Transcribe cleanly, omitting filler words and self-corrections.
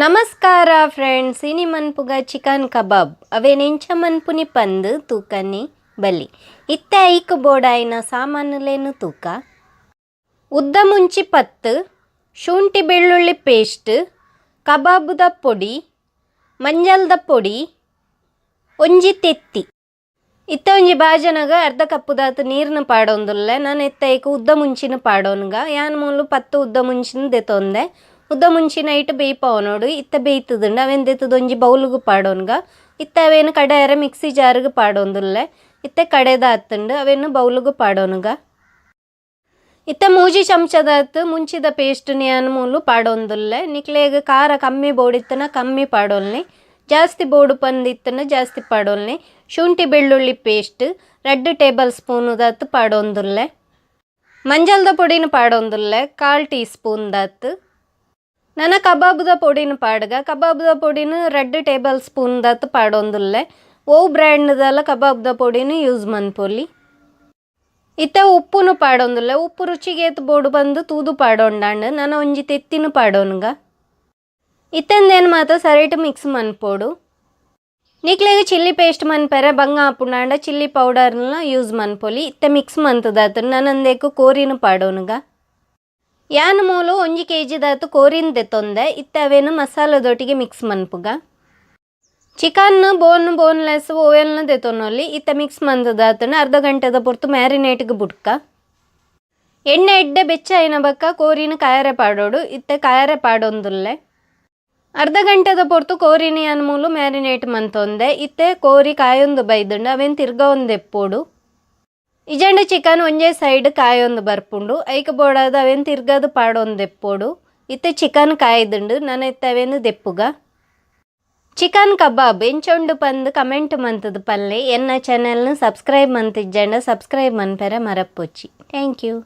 ನಮಸ್ಕಾರ ಫ್ರೆಂಡ್ಸ್, ಇನಿ ಮನ್ಪುಗ ಚಿಕನ್ ಕಬಾಬ್. ಅವೇನೆಂಚ ಮನ್ಪುನಿ ಪಂದ್ ತೂಕನಿ ಬಲಿ. ಇತ್ತೆ ಐಕ್ ಬೋಡಾಯಿನ ಸಾಮಾನುಲೇನು ತೂಕ. ಉದ್ದ ಮುಂಚಿ 10, ಶುಂಠಿ ಬೆಳ್ಳುಳ್ಳಿ ಪೇಸ್ಟ್, ಕಬಾಬುದ ಪೊಡಿ, ಮಂಜಲ್ದ ಪೊಡಿ, ಒಂಜಿ ತೆತ್ತಿ. ಇತ್ತೆ ಒಂಜಿ ಬಾಜನಗ ಅರ್ಧ ಕಪ್ಪುದಾತ್ ನೀರ್ನ ಪಾಡೊಂದುಲ್ಲೆ. ನಾನು ಇತ್ತೆ ಐಕ್ ಉದ್ದ ಮುಂಚಿನ ಪಾಡೊನ್ಗ. ಯಾನ್ ಮೂಲು 10 ಉದ್ದ ಮುಂಚಿನ ದೆತೊಂದೆ. ಉದ್ದ ಮುಂಚಿನ ಐಟ್ ಬೇಯ್ಪಾವನೋಡು. ಇತ್ತೆ ಬೇಯ್ತದುಂಡು. ಅವೇನು ದೆತ್ತದ ಒಂಜಿ ಬೌಲುಗು ಪಾಡೊನ್ಗ. ಇತ್ತೆ ಅವೇನು ಕಡೆಯರ ಮಿಕ್ಸಿ ಜಾರಿಗೆ ಪಾಡೊಂದುಲ್ಲೆ. ಇತ್ತೆ ಕಡೆದ ಆತುಂಡು. ಅವೇನು ಬೌಲುಗು ಪಾಡೊನ್ಗ. ಇತ್ತೆ 3 ಚಮಚದಾತ್ ಮುಂಚಿದ ಪೇಸ್ಟ್ ಯಾನ್ ಮೂಲು ಪಾಡೊಂದುಲ್ಲೆ. ನಿಕ್ಲೆಗ್ ಖಾರ ಕಮ್ಮಿ ಬೋಡಿತ್ತನ ಕಮ್ಮಿ ಪಾಡೊನ್ಲಿ, ಜಾಸ್ತಿ ಬೋಡು ಪಂದಿತ್ತನ ಜಾಸ್ತಿ ಪಾಡೊನ್ಲಿ. ಶುಂಠಿ ಬೆಳ್ಳುಳ್ಳಿ paste 2 table spoon ದಾತ್ ಪಾಡೊಂದುಲ್ಲೆ. ಮಂಜಲ್ದ ಪೊಡಿನ ಪಾಡೊಂದುಲ್ಲೆ 1/4 ಟೀ ಸ್ಪೂನ್ ದಾತ್. ನನ ಕಬಾಬುದ ಪೊಡಿನ ಪಾಡ್ಗ. ಕಬಾಬುದ ಪೊಡಿನ 2 ಟೇಬಲ್ ಸ್ಪೂನ್ ದಾತ್ ಪಾಡೊಂದುಲ್ಲೆ. ಓ ಬ್ರ್ಯಾಂಡ್ದಲ್ಲ ಕಬಾಬುದ ಪೊಡಿನ ಯೂಸ್ ಮನ್ಪೊಲಿ. ಇತ್ತೆ ಉಪ್ಪುನು ಪಾಡೊಂದುಲ್ಲೆ. ಉಪ್ಪು ರುಚಿಗೇತ್ ಬೋಡು ಬಂದು ತೂದು ಪಾಡೊಂಡಾಂಡ್. ನನ ಒಂಜಿ ತೆತ್ತಿನ ಪಾಡೊನ್ಗ. ಇತ್ತೆಂದೇನು ಮಾತ ಸರಿಟ್ ಮಿಕ್ಸ್ ಮನ್ಪೊಡು. ನಿಕ್ಲೆಗ್ ಚಿಲ್ಲಿ ಪೇಸ್ಟ್ ಮನ್ಪೆರೆ ಬಂಗ ಆಪುಂಡಾಂಡ ಚಿಲ್ಲಿ ಪೌಡರ್ನ ಯೂಸ್ ಮನ್ಪೊಲಿ. ಇತ್ತೆ ಮಿಕ್ಸ್ ಮಂತದಾತು. ನನಂದೇಕು ಕೋರಿನ ಪಾಡೊನ್ಗ. ಯಾನ್ ಮೂಲು 1 ಕೆಜಿ ದಾತು ಕೋರಿನ ದೆತೊಂದೆ. ಇತ್ತೆ ಅವೇನು ಮಸಾಲದೊಟ್ಟಿಗೆ ಮಿಕ್ಸ್ ಮನ್ಪುಗ. ಚಿಕನ್ ಬೋನ್ ಬೋನ್ಲೆಸ್ ಓವೆಲ್ನ ದೆತೊನೊಲಿ. ಇತ್ತೆ ಮಿಕ್ಸ್ ಮಂತದಾತನ ಅರ್ಧ ಗಂಟೆದ ಪೊರ್ತು ಮ್ಯಾರಿನೇಟ್ಗೆ ಬುಡ್ಕ. ಎಣ್ಣೆ ಎಡ್ಡೆ ಬೆಚ್ಚ ಆಯಿನ ಬಕ್ಕ ಕೋರಿನ ಕಾಯರೆ ಪಾಡೋಡು. ಇತ್ತೆ ಕಾಯರೆ ಪಾಡೊಂದುಲ್ಲೆ. ಅರ್ಧ ಗಂಟೆದ ಪೊರ್ತು ಕೋರಿನ ಯಾನ್ ಮೂಲು ಮ್ಯಾರಿನೇಟ್ ಮಂತೊಂದೆ. ಇತ್ತೆ ಕೋರಿ ಕಾಯೊಂದು ಬೈದುಂಡು. ಅವೇನು ತಿರ್ಗ ಒಂದೆಪ್ಪೋಡು. ಇಜಂಡ ಚಿಕನ್ ಒಂಜೇ ಸೈಡ್ ಕಾಯೊಂದು ಬರ್ಪುಂಡು. ಐಕ್ ಬೋಡಾದ ಅವೇನು ತಿರ್ಗದು ಪಾಡೊಂದೆಪ್ಪೋಡು. ಇತ್ತೆ ಚಿಕನ್ ಕಾಯ್ದುಂಡು. ನನ ಇತ್ತೆ ಅವೇನು ದೆಪ್ಪುಗ. ಚಿಕನ್ ಕಬಾಬ್ ಎಂಚ ಉಂಡು ಪಂದ್ ಕಮೆಂಟ್ ಮಂತದ ಪಲ್ಲೆ. ಎನ್ನ ಚಾನೆಲ್ನ ಸಬ್ಸ್ಕ್ರೈಬ್ ಮಂತಿಜ್ಜಂಡ ಸಬ್ಸ್ಕ್ರೈಬ್ ಮನ್ಪೆರೆ ಮರಪ್ಪೊಚ್ಚಿ. Thank you.